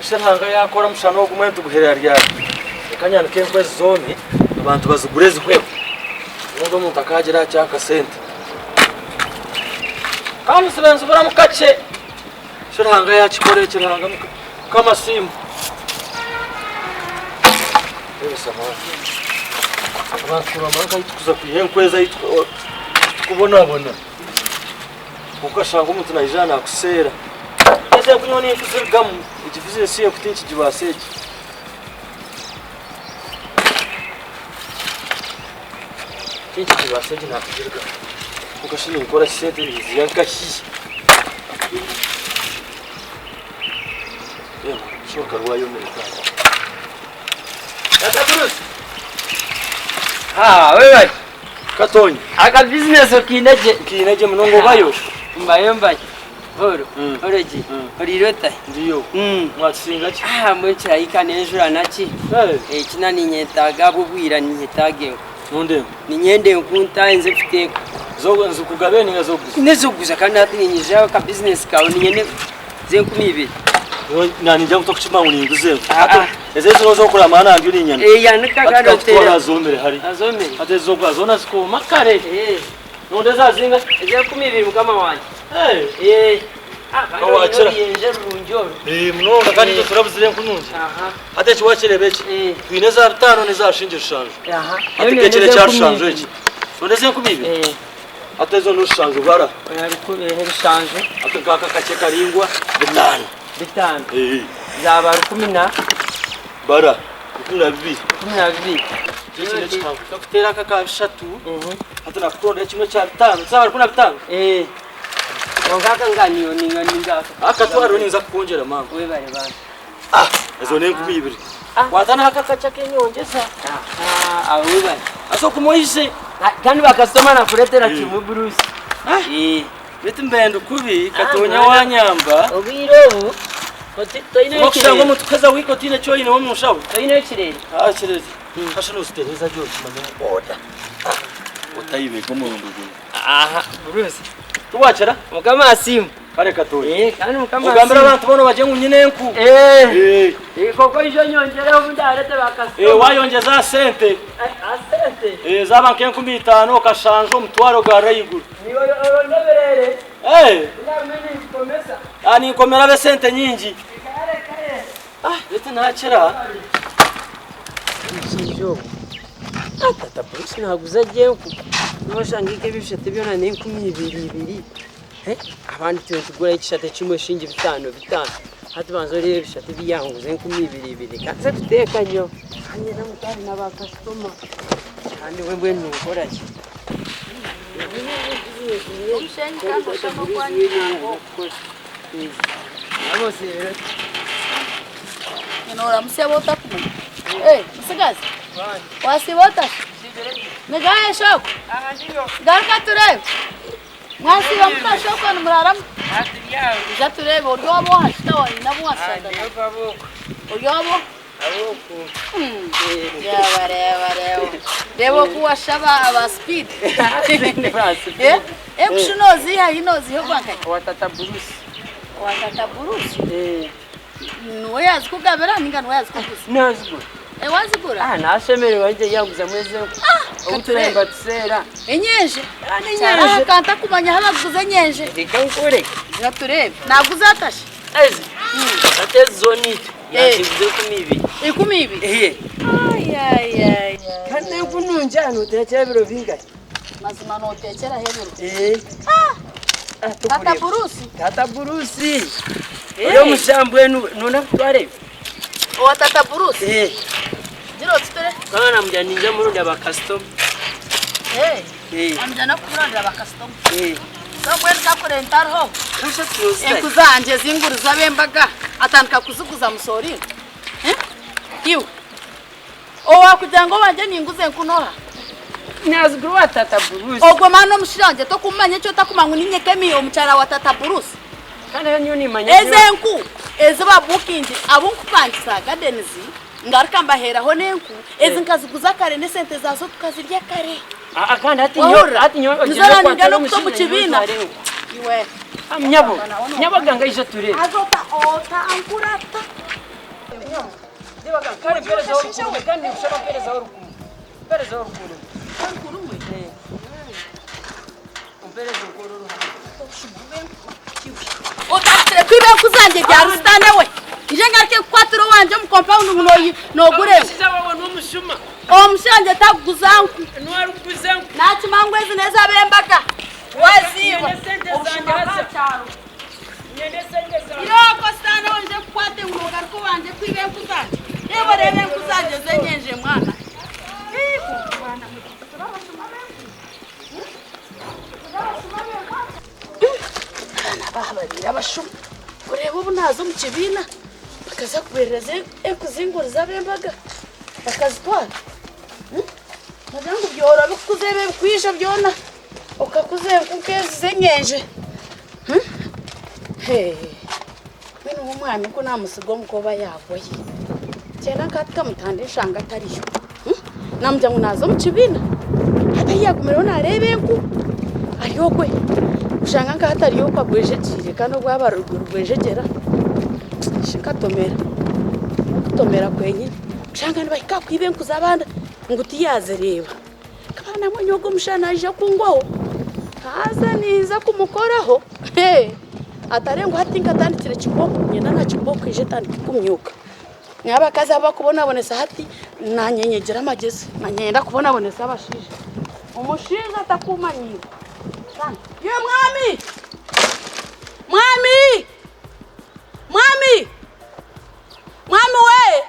Eki Ruhanga yaakora omushana ogu mbwenu tuguherera ryari? Reka nyanike enku ezi zoome abantu bazigure zihweho. Obundi omuntu akaagira ati akasente. Kandi nsibe nziburamu kakye. Eki Ruhanga yaakikora eki Ruhanga Mukama asiimwe. Reebesa mwana. Abantu nibamanya nka ahu turikuza kwiha enku ezi ahu turikubonabona. Kwonka okashanga omuntu naija aha nakuseera. Ezi enku nyowe ninkuzirugamu, egi bizinesi y'enku tinkigibaasa egi. Tinkigibaasa egi nakugirugamu. Kwonka shi ninkora ki sente niinziiha nkahi? Yewe shi oruka rwayomire taata. Taata Bruce! Haa webare. Katonya. Aka business okiine gye. Nkiine gye munonga obayo. Mbayo mbayo. Oro, oro gye. Oriire ota? Ndiyo. Mwatusinga ki? Ah, mbwenu kirahika n'enjura naki? Eki na ninyetaaga ahabw'obwira ninyetaaga enku. Nonda enku? Niinyenda enku ntaahe nze kuteeka. Nzikugabe ninga z'okuguza? N'ez'okuguza kandi hati niinyija aka business kaawe niinyenda enku z'enkumi ibiri. Nyowe ningira ngu tokukimanya ngu ninguza enku. Hati ezi ezi ozokurama hanu ndiyo ninyanika. Yanika Hati kandi kakutwara oteere. azomire hari. Azomire. Hati ezi zokuguza zoona zikooma kare. Nonda eza zingahi? Ez'enkumi ibiri mukama wangye. Ka wakira. Munonga kandi itwe turabuzire enku nungi. Hati eki wakireeba eki, twine eza bitaano n'eza shingi rushanju. Hati nk'eki n'ekya rushanju eki. Nonda ez'enkumi ibiri? Hati ezo ni rushanju bara. Hati nk'aka akakye karaingwa bitaano. Bara, 12. Eki n'ekihango. Nkakuteera aka aka bishatu, hati nakutonda kimwe kya bitaano. Tizaaba 15? Kwonka aka nga niyo ninga ninga aka. Aka twariho ninza kukwongyera maama. Webare bambi. Ah, ezo n'enkumi ibiri. Kwata n'aka kakye ak'enyongyeza. Aha, aho webare. Haza ogume oije. Kandi ba kasitoma nakureetera kimwe Bruce. Beitu mbaire ndi kubi katonya wanyamba. Obwire obu toine Okushanga omuntu kuheza wiiki otaine eki oineho omu nshaho. Toine ekirere. Ah, ekirere. Kasha nozitereeza gye okimanya oda. Otayibega omurundi gumwe. Aha, Bruce. Tiwakira? Mukama asiimwe. Kare katonya. Eh, kandi mukama Ogambire abantu boona bagye ngu nyine enku. Eh. Eh, koko oije onyongyereho obundi areete ba kasitoma. Eh, wayongyeza aha sente. Aha sente? Eh, zaaba nk'enkumi itaano okashanju omutwaro garra ahaiguru. Niiwe orondebereere. Eh. Ndagume ninkikomesa. Ah, ninkomera ab'esente nyingi. Kare, kare. Ah, beitu nakira. Omushaija ogu tata Bruce naguza gye enku noshanga nka ebishate byona n'enkumi ibiri ibiri abandi turiyo nitugura ekishate kimwe shiringi bitano bitano hati banza oreebe ebishate ebi yanguza enkumi ibiri ibiri reka nze kuteeka nyowe kandi nyine na ba kasitoma kandi we mbwenu ninkora ki? Noramutsya abu otakumanya. Mutsigazi wasiiba ota? Nigaha eshoko? Garuka tureebe. Mwasiiba muta shoko nimurara muta? Ija tureebe ori owabo aha kitawa oine abu washanga nabo. Ori owabo? Reeba reeba reeba. Reeba oku washaba aba speed. Enku noziiha hi noziiha ogwa nkahi? Owa tata Bruce. Owa tata Bruce? Niwe yazikugabira ninga niwe yazikuguza? Nazigura. Eh, wazigura? Ah, nashemererwa nje yaguzamu ezo enku. Ah, Obu turemba tuseera. Enyenje? Ah, n'enyenje. Kyaraha ka ntakumanya ahu bakuguza enyenje. Reka nkureke. Reka tureebe. Naguza ata shi? Ezi. Hati ezi zoona itwe. Yaziguza 20. 20? Ehe. Ai ai ai. Kandi n'enku nungi aha noteekyera ebiro bingahi? Mazima noteekyeraho ebiro. Eh. Ah! Tata Bruce. Tata Bruce. Ori omushaija mbwenu noona kutwara ebi? Owa Tata Bruce? Eh. Gira otuture. Kandi namugira ninja murondera ba kasitoma. Eh. Eh. Wamugira n'okumurondera ba kasitoma. Eh. So mbwenu kakure ntariho. Kasha tunoziza. Enku zangye zinguriza ab'embaga atandika kuziguza musoori. Eh? Iwe. Owakugira ngu owangye ninguza enku n'oha? Nazigura owa tata Bruce. Ogwo mani omushija wangye tokumumanya eki otakumanya ngu ninye Kemi omukyara wa tata Bruce? Kandi nyowe nimanya Ezi enku ezi ba booking abu nkupangisa gardens ngaruka mbaheraho n'enku ezi nkaziguza kare n'esente zaazo tukazirya kare. Aa kandi hati Wahurira? hati nyowe Nizo ogyenda naninga okwata n'okuta omu omushaija nyowe kibiina. ntware enku. Iwe. Nyabo, nyabo ganga ija tureebe. Haza ota otankurata. Kare mperezaho orukundo, kandi nikushaba mperezaho orukundo. Mperezaho orukundo. Orukurumwe? Ompereze orukundo oruhango. Otandikire kwiba enku zangye bya rusitaane we. Nje ngaruke kukwatira owangye omu compound ngu nogura enku. Omushaija waawe n'omushuma. Omushaija takuguza nku. Niwe arikuguza enku. Nakima ngu ezi n'ez'ab'embaga. Waziiba. Nyine esente zangye haza. Nyine esente zangye. Irooko sitaane we nje kukwate ngu nogaruka owangye kwiba enku zangye. Reeba oreebe enku zangye zenyenje mwana. Abaana baaha babaire abashuma. Oreeba obu naaza omu kibiina bakaza kuberereza enku zingurize ab'embaga bakazitwara. Noogira ngu byorobi kukuza ebi ebikwija byona okakuza enku nk'ezi z'enyenje. Mbwenu omwami ku naamutsiga omuka oba yaagwayo. Ngyenda nka hati nkamutandika nshanga atariyo. Namugira ngu naaza omu kibiina hati ahu yaagumireho naareeba enku ari okwe oshanga nka hati ari okwe agwejegyeire kandi obwo yaaba rwejegyera shi nkatomera n'okutomera kwenyine oshanga nibahika aha kwiba enku z'abandi ngu tiyaazireeba. Nkaba nabonye ogwo omushaija naija kungwaho haza ninza kumukoraho atari ngu hati nkatandikire kibooko niinyenda na kibooko eije etandike kumyuka. Nyowe abakazi abu barikubonabonesa hati naanye nyegire amagyezi, naanye niinyenda kubonabonesa abashaija. Omushaija atakumanyiire, iwe mwami, mwami, mwami, mwami we!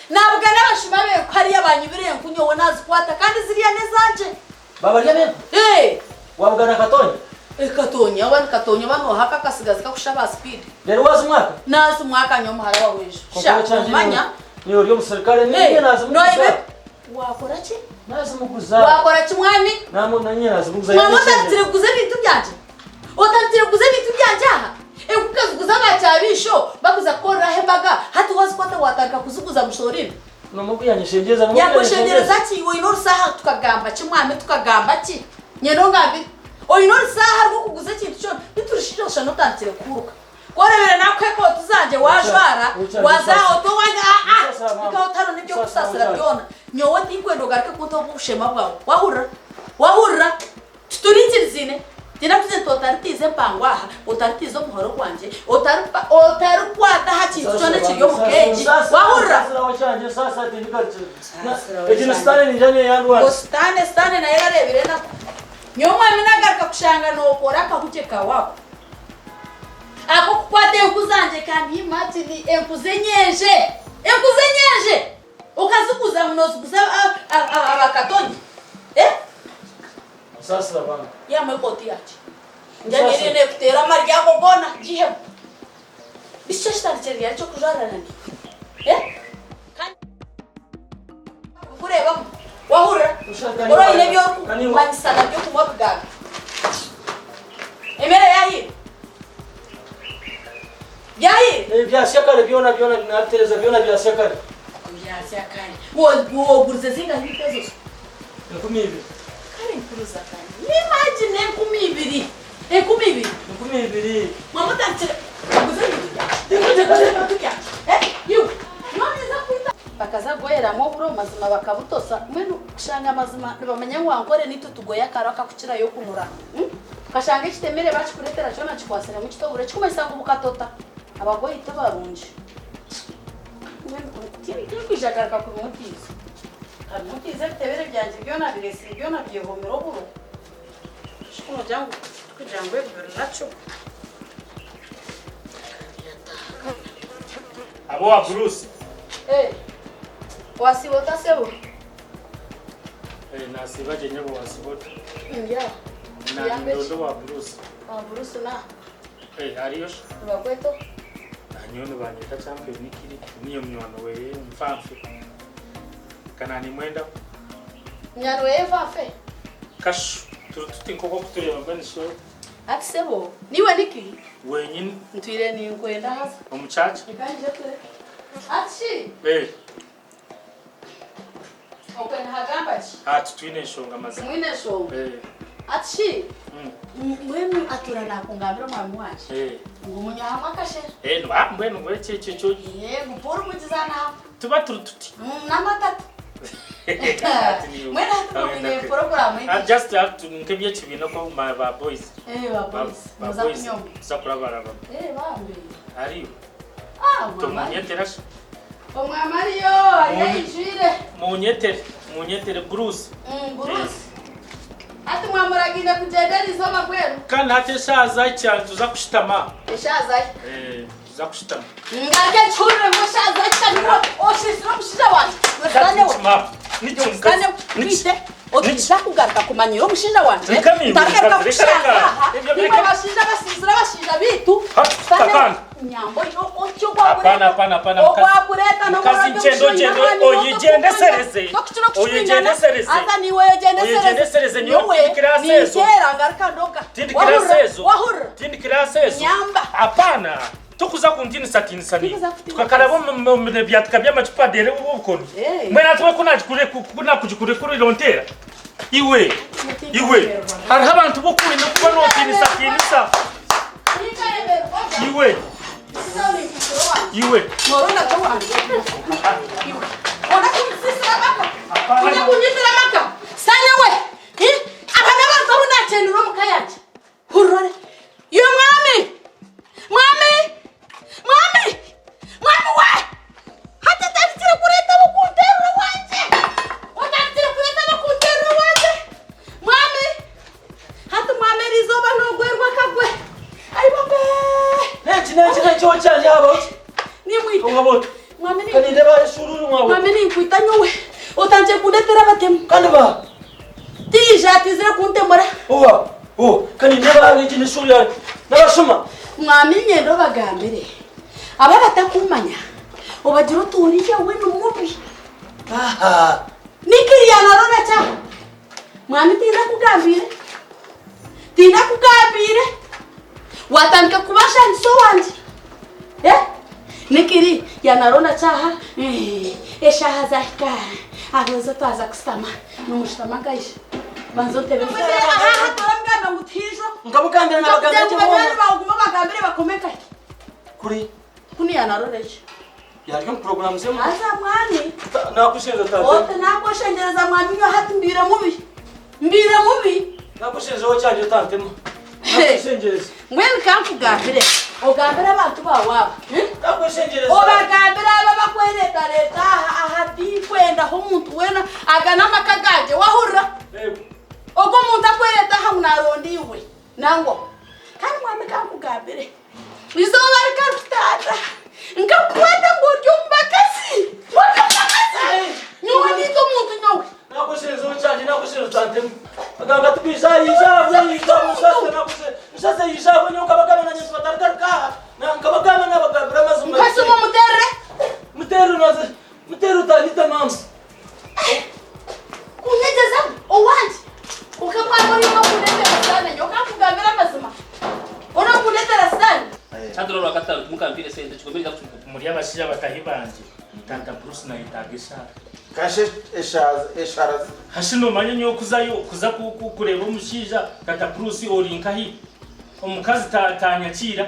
Naabugana abashuma b'enku hariya baanyibira enku nyowe naazikwata kandi ziriya n'ezangye. Baabarya ab'enku? Ee. Waabugana Katonya? Ee Katonya, oba ni Katonya oba nooha aka akasigazi kakushaba aha sipiidi. Reero waazimwaka? Naazimwaka nyowe muhara wa Bwija. Kwonka Sha, kyangye omanya. niiwe ori omuserukare, niinye naazimuguza. Waakora ki? Naazimuguza. Waakora ki mwami? Niinye naazimuguza. Mwami otandikire kuguza ebintu byangye? Otandikire kuguza ebintu byangye aha? Enku nkaziguza aba Kyabiisho bakuza kukoreraho embaga, hati wazikwata waatandika kuziguza Mushorine? Nomu ku yanyeshengyereza, nomu ku yanyeshengyereza. Yakweshengyereza ki? Iwe oine orusaaha tukagamba ki mwami tukagamba ki? Nyenda ongambire. Oine orusaaha rw'okuguza ekintu kyona? Beitu rushaija oshusha otandikire kuhuruka. Ku oreebire naakuha ekooti zangye waajwara, waaza aha oti owangye aa nkaho tihariho n'eby'okusaasira byona. Nyowe tinkwenda ogaruke kunta obu bushema bwawe. Wahurira? Wahurira? Tituriikirizaine. Gyenda tuze nti otaritiiza empango aha, otaritiiza omuhoro gwangye, otarikwata aha kintu kyona ekiri omu ka egi. Wahurira? Ngu Sitaane, Sitaane nayo erareebire enaku. Nyowe mwami nagaruka kushanga nookora akahugye kaawe ako. Ak'okukwata enku zangye can you imagine enku z'enyenje? Enku z'enyenje! Okaziguza ngu nooziguza abakatonyi? Eh? Saasira bambi. Ihamu ekooti yangye. Njya neekuteera amaryo ago goona ngihemu. Biki ekitandikire ryari eky'okujwarana naiwe? Eh? Kandi kureebamu wahurira ori oine ebi orikumanyisa nabyo kumwe obigambe. Emere yahiire? Yahiire? Byasya kare byona byona nabitereeza byona byasya kare. Byasya kare. Wogurize zingahi beitu ezo? 2000. Kare nkuruza kare. Imagine 2000. 2000. 2000. Mwamutandikire kuguza ebintu byangye. Ebintu byangye. Eh, iwe. Noniza kwita. Bakaza kugoyeramu oburo mazima bakabutosa. Mbwenu kushanga mazima nibamanya ngu Ankore nitwe tugoya akaro akakukirayo kunura. Hmm? Okashanga ekitemere bakikuretera kyona kikwasiremu kiti oburo ekikumanyisa ngu bukatota. Abagoyi tibarungi. Mbwenu tinkwija garuka kubimutiiza. Kabimutiiza ebitebere byangye byona biresire byona byehomire oburo. Shi ku nogira ngu tikugira ngu ebi biri nakyo. Abo wa Bruce. Eh, wasiiba ota sebo? Eh, nasiiba gye nyabo wasiiba ota? Ndi aho. Na ndondo wa Bruce. Wa Bruce na. Eh, ariyo shi? Nibakweta oha? Nyowe nibanyeta Champion Kiri, niinye munywani weye nfanfe. Ka nimwendaho. Munywani weye nfanfe? Kashu, turi tuti nk'oku orikutureeba mbwenu shi. Hati sebo, niiwe Nikki? Wenyini. Ntwire ninkwenda haza. Omu church? Reka nyije ture. Hati shi? Eh. Okwe nihagamba ki? Ah, titwine nshonga mazima. Timwine nshonga? Eh. Ati shi mbwenu atuura naakungambira omwami wangye ngu munywa hamwe akashera. Mbwenu ngu ekyo ekyo ekyo. Ngu Paul mugizaana hamwe. Tuba turi tuti. N'amatatu. Mbwenu hati mwine puroguraamu endiijo. Just nk'eby'ekibiina oku ba boys. Ba boys. Ba boys tuza kurabarabamu. Bambi. Ariyo. Tomunyetere shi. Omwami ariyo ariyo aijwire. Munyetere, munyetere Bruce. Bruce. Hati mwamuragiire kugyenda eriizooba mbwenu? Kandi hati eshaaha zahikya nituza kushutama. Eshaaha zahika? Eh, tuza kushutama. Ngaruke nkihurire ngu eshaaha zahika niiwe oshiishire omushaija wangye. Iwe Sitaane we. Nikyo Sitaane we, nkwite. Otaija kugaruka kumanyira omushaija wangye. Reka niiwe Ntarigaruka mukazi, reka kukushanga reka. aha. Ebyo Niimwe bireke. abashaija abasiizire abashaija baitu. Hati Sitaane we, kakana. nyambo yo otyo Hapana, hapana, hapana, mukazi. ogwakureeta Mukazi nkyenda ogyende oyegyendesereze. Oyegyendesereze. Haza niiwe oyegyendesereze. Oyegyendesereze nyowe Nyowe tindi kirasi ezo. ninteera ngaruka ndoga. Tindi Wahurira? kirasi ezo. Wahurira? Tindi kirasi ezo. Nyamba. Hapana. Tokuza kuntiinisatinisa niiwe. Tikuza kutiinisa. Tukakaraba omu byatika by'amacupa deere obukoni. Eh. Mbwenu hati we ku nakugikurire onteera? Iwe, iwe, hariho abantu b'oku oine kuba nootiinisatiinisa. Iwe, iwe. N'enki n'enki n'enki okyari aha oti? Owaba oti? Kandi ndeeba eshururu mwawe. Mwami ninkwita nyowe otandikire kundetera abatemu. Kandi ba. Tiija atizire kuntemura. Owa o kandi ndeeba egi n'eshuru yawe n'abashuma. Mwami nyenda obagambire abo abatakumanya obagire oti oriya we ni mubi. Aha. Nikiri yanarora kya. Mwami tindakugambiire. Tindakugambiire. Watandika kubashanisa owangye. Eh? Nikiri yanaronda kyaha eh, eshaaha zahika aboozo twaza kusitama nomushutama nkaija banza ontebe toramugamba ngu tiijo Nkamugambira nabagambira nkakugira ngu banywani bawe ogume obagambire bakome nkahi Kuri. Kunu yanarora ekyo. Yari omu puroguramu ze. Haza mwami. Nakushenza tata. Ote nakweshengyereza mwami nyowe hati mbiire mubi. Mbiire mubi. Nakushenza okyangye otantema. Nakushengyereza. Mbwenu kankugambire. Ogambire abantu baawe aba. Nakweshengyereza. Obagambire aba abakwereetareeta aha aha tinkwendaho omuntu weena aga n'amaka gangye wahurira? Yego. Ogwo omuntu akwereeta aha ngu naronda iwe. Nangwa. Kandi mwami kankugambire. Izooba rikarutaata, nkakukwata ngu ori omu bakazi. Ori omu bakazi! Nyowe ninza omuntu nyowe. Nakushinja okyangye nakushinja otantema. Agamba ati kwija yija abwe yija mushase nakushinja mushase yija abwe nyowe nkabagamba nanye ntibatarigaruka aha. Na nkabagamba nabagambira amazima. Nkashuma omuterere. Muterere naze muterere otanyita mama. Kunyegyezamu owangye. Kwonka mwaba ori ow'okundetera sitaane nyowe kankugambire amazima. Ori ow'okundetera sitaane. Kyadura orwakataano timukampiire sente kigombe ninza kukigura. Muri abashaija batahi bangye, Tata Bruce nayetaaga eshaara. Kasha eshaara ze. Hashi nomanya nyowe kuzayo kuza kureeba omushaija Tata Bruce ori nkahi? Omukazi tanyakiira.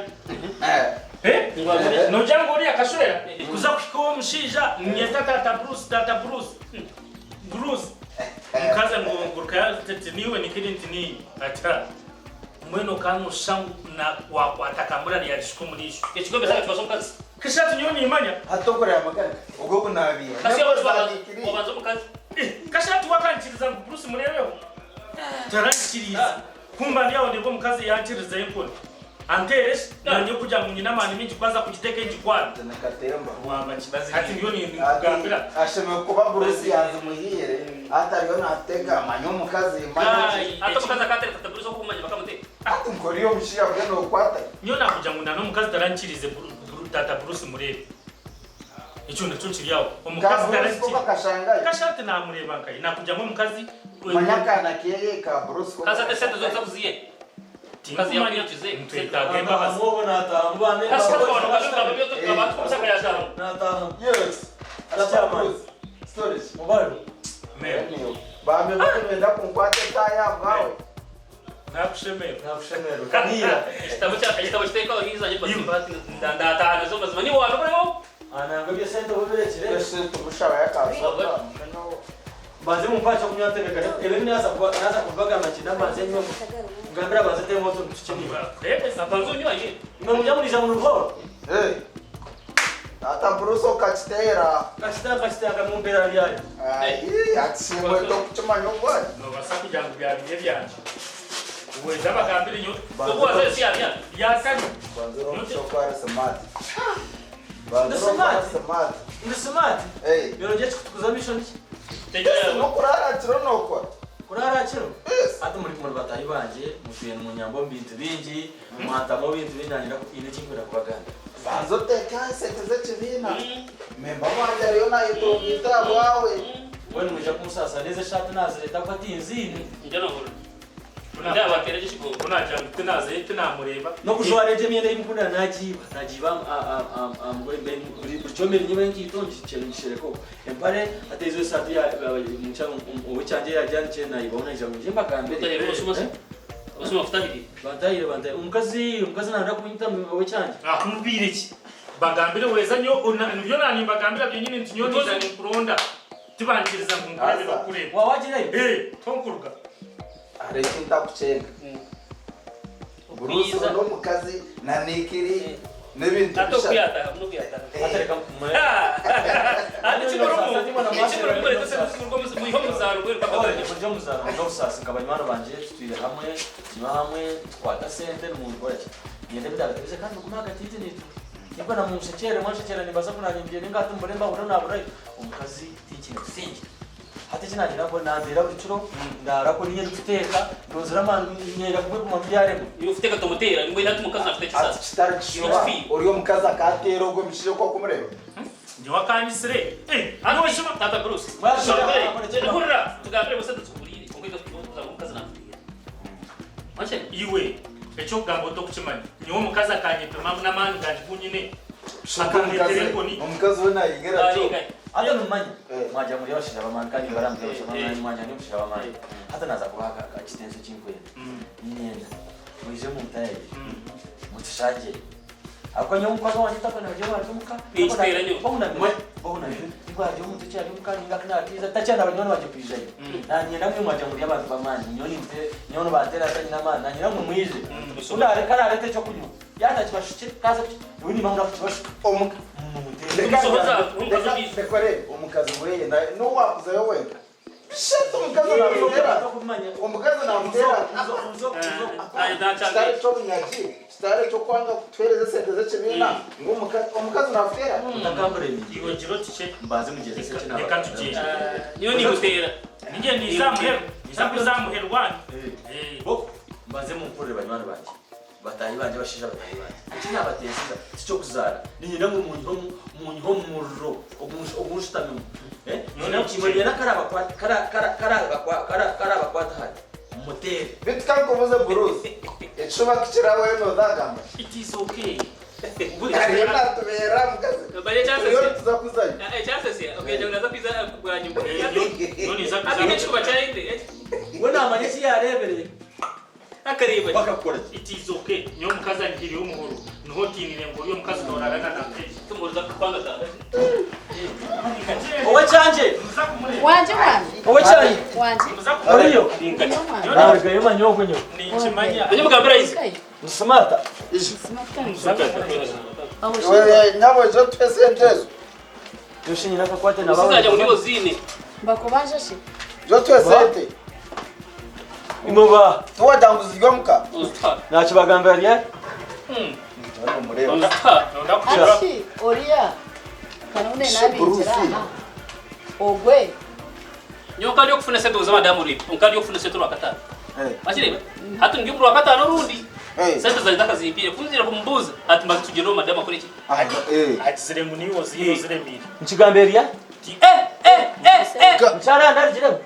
Nogira ngu oriya akashwera? Kuza kuhika ow'omushaija niinyeta Tata Bruce, Tata Bruce. Bruce. Omukazi angongurukayo ati niiwe nikiri nti niinye. Ati ha. Mbwenu okaba noshusha ngu wakwata akamurari yagishuka omu riisho. Ekikombe kyanga kibaza omukazi. Kasha ati nyowe nimanya. Hati okureba amagara ogu ogu nabiiha. Kasha wabanza omukazi. Kasha ati we akankiriza ngu Bruce mureebeho. Tarankiriize. Kumba ndi aho ndeeba omukazi yankirizayo enkoni. Anteere shi, naanye kugira ngu nyine amaani maingi kubanza kugiteeka engikwate. Nakatemba. Waba ki? Hati ndiyo ninkugambira. Ashemereire kuba Bruce yazimuhiire hati ariyo natega manya omukazi manya ki. Hati omukazi akatereka ata Bruce okumanya bakamutera. Hati nkoriya omushaija mbwenu nokwata. Nyowe nakugira ngu nanomukazi tarankiriize taata Bruce mureebe. Ekyo nakyo kiri aho. Omukazi Ka Bruce ko bakashangayo. Kasha ati namureeba nkahi? Nakugira ngu omukazi. Manya akaana keye ka Bruce ko Kasha ati esente zoona zakuziihe? Tinkumanya. Nitwetaaga embabazi. Bambe bari nibenda kunkwata etaahi aha bwawe. Nakushemerwa. Nakushemerwa. Niira. Ekitabo kya ekitabo kiteeka aho hiiza nje mazima hati ndataaha nazo mazima niiwe waanoboreho. Ah nangwa eby'esente obirekire. Esente obushaba yakasoka. Mbanze mumpe aha ky'okunywa ntebekane. Ebi naaza kuba naaza kubibagamba nkyenda mbanze nywe. Mugambire abanze ateemu otuntu tukye niiwe. Abanze onywe aye. Imwe murya muriija ngu ni buhooro? Hey. Tata Bruce okakiteera. Nkakiteera nkakiteera nkamumpeera ryayo. Ayi, ati tokukimanya obwani. Nobasa kugira ngu byaba ebyangye. Weza bagambire nyowe. Obu waza ensi yabya. Byakanye. Banza omusha oku ari smart. Banza oku ari smart. Ndi smart? Hey. Birungi ekikutukuza amaisho niki? Nokurara kiro nokora. Kurara kiro? Yes. Hati muri muri bataahi bangye mutwire nimunyamba omu bintu bingi, mwantamu ebintu bingi nanye haine eki nkwenda kubagambira. Banza oteeke aha esente z'ekibiina. Memba wangye ariyo nayetongoita ahabwawe. Mbwenu nimwija kunsaasira n'ezi eshaati naazireeta ahabw'okuba tinziine. Ku naagira ngu tinaazayo tinaamureeba. N'okujwara egyo emyenda ei mukundana naagiiba, naagiiba aha mugore buri kyomire nyiba enkaito ngishereka okwo. Empare hati ezo esaati ow'ekyangye yaagihanikire naayibaho naija ngu ngye mbagambire. Bantahire bantahire. Omukazi omukazi naayenda kunyita ow'ekyangye. Nkubiire ki? Bagambire weeza nyowe nibyo naanimbagambira byenyini nti nyowe naija ninkuronda. Tibankiriza ngu nkureebe n'okukureeba. Waaba wagireyo? Ee, tonkuruga. Hariho eki ntakukyenga. Bruce n'omukazi na Nikiri n'ebintu bishatu. Obusaasi nka banywani bangye tutwire hamwe, tunywa hamwe, tukwata sente nimunkora ki? Niinyenda ebindabatebize kandi bigume ahagati yaitu naitwe. Nibwo na munshekyerere mwanshekyerera nimbaasa kunange ngyende nka hati mbure mbahurire naburayo. Omukazi tinkiine busingye. Hati eki naagira ngu nanteera buri kiro, ndaara kwe niinye ndikuteeka, ndozire amaani nyenda kubiguma byarema. Iwe okuteeka tomuteera, mbwenu hati omukazi nakuta Ati kisasi. kitari kishuba, ori omukazi akateera ogwo omushaija oku orikumureba. Nyowe akanyitsire. Eh, Hati nyowe shuba. Tata Bruce, Mwashusha- hurira, tugambire busente tukuguriire, kwonka itwe tukubuuza ngu omukazi nakuteera. Mwashusha? Iwe eky'okugamba otokukimanya. Nyowe omukazi akanyepima n'amaani gangye gu nyine. Shuba omukazi, omukazi we nayegera kyo. Hati nimumanya Eh. mwagira muri abashaija b'amaani kandi nimbara muri abashaija b'amaani mwagira ndi omushaija w'amaani. Hati naaza kubaha akitenso eki nkwenda. Niinyenda mwije muntayayire mutushangire. Ahabw'okuba nyowe omukazi wangye takwenda kugira ngu ari omuka. Ninkiteera nyowe. Bahunamire, bahunamire. Nibwo haagira omuntu eki ari omuka ninga ku naatiiza takyenda banywani bangye kwijayo. Naanye namwe mwagira muri abantu b'amaani nyowe ninte nyowe nibanteera ntanyine amaani naanye namwe mwije. Ku naareka naareeta ekyokunywa yaatakibashukire kaaza kuki nyowe nimba ngu nakukibashuka. Omuka Mumuteere. Reka Tumusohoza, ngambe, omukazi reka obiize. reka oreebe omukazi weye nawe n'owakuzayo wenka. Shit omukazi nakuteera omukazi nakuteera kitari ky'obunyagi kitari eky'okwanga kutuheereza esente z'ekibiina ngu omukazi omukazi nakuteera. Mutakambura enyigi. Iwe gira oti kye. Mbanze mugyezese eki Reka tugyende. Nyowe nimuteera. Ninye niiza aha muheru. Niiza kuza aha muheru wanyu. Eh. Bo mbanze munkurire banywani bangye. Bataahi bangye abashaija bataahi bangye, eki naabateesiza ti ky'okuzaara, niinyenda ngu muunyihe omu muriro ogu nshutamimu. Niinyenda akaraabakwata hati, mumuteere. Beitu ka nkubuuze Bruce, ekishuba kukiraho noozagamba ki? It is okay. Ariyo naatubeera mukazi, turiyo nituza kuzayo. We naamanya eki yaareebire. Akareeba. Bakakukora ki? It is okay. Nyowe omukazi anyihireyo omuhoro. Niho otiinire ngu ori omukazi noorara na nkaija. Tumuhuriza kukwanga kanga. Owekyangye! Muza kumureeba. Wangye mwana. Owekyangye! Wangye. Muza kumureeba. Oriyo? Ndiyo mwana. Narugayo manya ogwo nyowe. Ninkimanya. Manya mugambire aize. Ndi smart. Iwe nyabo ija otuhe esente ezo. Yoshi nyine akakwate na Usizajya ngo nibo zine. Mbakubanja shi. Ija otuhe esente. Imwe ba. Tiwagira ngu ziri omuka. Uzitwara. Nakibagambira ryari? Nomureeba. Uzitwara. Nonda Ati oriya kanone Shi nabingira Bruce. aha. Ogwe. Nyowe kandi okufuna sente uza madamu uri. Kandi okufuna sente rwakatano. Eh. Wakireba? Hati ndi mu rwakatano orundi. Eh. Sente zange takazimpire. Kunzira kumbuza. Hati mbaze tugende madamu akore iki? Eh. Agizire ngu niiwe oziine oziremiire. Nkigambire ryari? Eh eh eh eh. Mukyara ndarugiremu.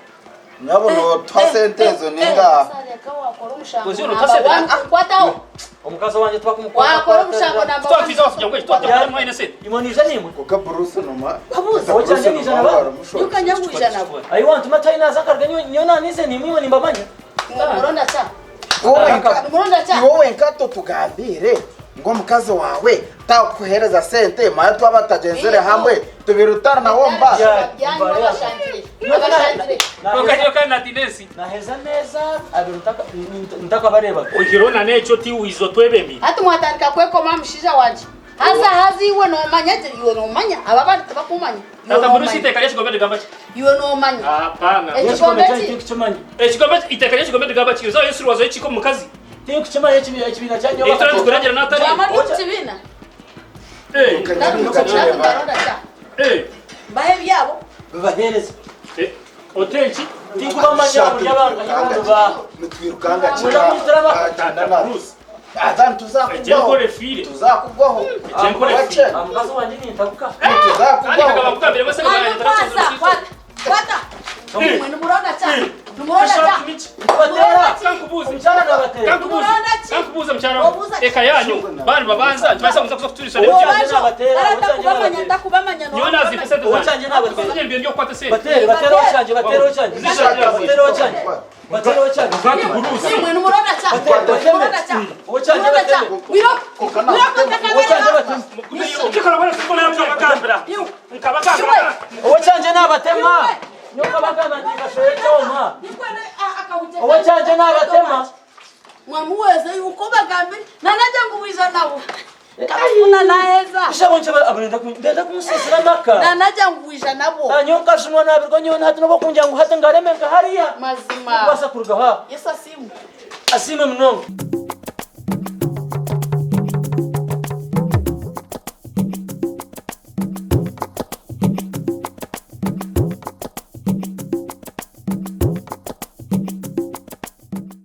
Nyabo notuha sente ezo ninga. Reka wakora omushango Ozi namba orutase- one kukwataho. Omukazi owangye twakumukwata. Wakora omushango namba one. Twatwiza kugira ngo twatwara mwine sente. Imwe niija nimwe. Kuka Bruce noma. Babuze. Okyangye niija na ba. Yuka nyabwija nabo. Ayi wantuma tayinaza nkaruga nyowe nyowe nanize nimwe imwe nimbamanya. Imwe muronda ta. Nimuronda kya? Iwe wenka totugambiire ngu omukazi waawe takukuheereza sente mara twaba tutagyenzire hamwe tubiri tutari nawe omu baasi. Naheza ameezi abiri ntakabareebaga. Oihireho na n'ekyo tiwiiza otwebembire. Hati mwatandika kwekoma aha mushaija wangye. Haza haza iwe noomanya gye, iwe noomanya, aba abandi tibakumanya. Iwe Tata Bruce noomanya. iteeka ry'ekigombe nirigamba ki? Iwe noomanya. Hapana. Ekigombe Ekigombe ki? tinkukimanya. Ekigombe iteeka ry'ekigombe nirigamba ki? Ozayo Yesu wazayo ekiko omukazi. Tinkukimanya ekibiina kyanyu. Ekyo nikuragira n'atari. Wama ori omu kibiina? Eh, Nari omu kibiina nkaronda kya? eh, Mbahe ebyabo. Bibaheereze. eh, ote ki? Tinkubamanya buri abantu ba. Nitwirukanga Tata Bruce. Aza ntuzakugwaho. Eky'enkora efiire. Tuzakugwaho. Eky'enkora efiire. Omukazi wangye nintabuka. Kandi Tuzakugwaho. kagamba kugambira bose Kwata, kwata, kwata. Imwe nimuronda kya? Nimuronda kya? Nibateera. Kankubuuze. Omukyara nabateera. Kankubuuze. Nimuronda ki? Kankubuuze mukyara wange. Obuuza ki? Eka yanyu bari babanza ntibaasa kuza kuza kuturisa Obuuza. n'ebyo. Obuuza nabateera, Arata obuuza kubamanya, nabateera. ntakubamanya, Nyowe nazipa sente zange. Obuuza nabateera. Kuza ebyo ndyokukwata sente. Bateere, bateere okyanje, bateere okyanje. Bateere okyanje. Bateere okyanje. Tata Bruce. Imwe nimuronda kya? Bateere, bateme. Nimuronda kya? Okyanje Nimuronda kya? bateme. Wiro, wiro, Okyanje bateme. Ukikora bwana sikuona nkabagambira. Nkabagambira. Okyanje nabatema. Nyoka bagamba nti kashoye kyoma. Okyanje nabatema. Mwamuweza yuko bagambire nanajya nguwiza nabo kabafuna naheza Ishabo nche abinda ndenda kumusisira maka. nanajya nguwiza nabo Nyoka shimwa nabirwa nyowe hati nobo kunja ngu hati ngareme nka hariya. mazima Kubasa kuruga ha. yesu asimu Asime munonga.